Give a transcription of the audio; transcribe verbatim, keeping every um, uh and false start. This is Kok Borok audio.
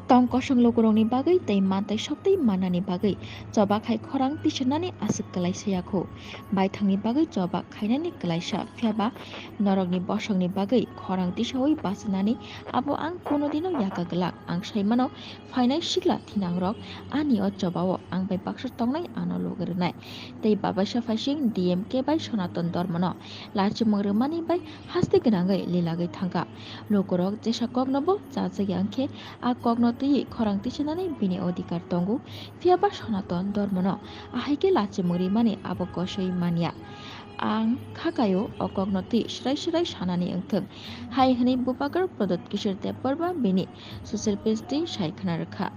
Tong kosong lukurokni bagwi tei mantai soktwi mannani bagwi choba khai khorang tisanani aswk kwlai saya kho. Baithangni bagwi choba khainani kwlaisa, phiyaba norokni bosongni bagwi khorang tisaui bachanani abo ang kono dino yaka glak. Ang sai mano, phainai sikla thinangrok ani o chobao ang bai baksa tongnai ano logi rwnai. Tei babaisa phaising D M K bai Sonaton Dormono lachimung rwmani bai haste gwnangwi lilagwi thangkha. Lukurok jesa koknobo chajak ya wngkhe a kokno twiwi khorang tisanani bini odhikar tongo, phiyaba Sonaton Dormono ahaikhe lachimung rimani abo kosoi manya. Ang khakaio o kokno twi swrai swrai sanani wngthwng, hai hwnwi Bubagra Pradyot Kishore Debbarma bini social page twi sai khna rwkha.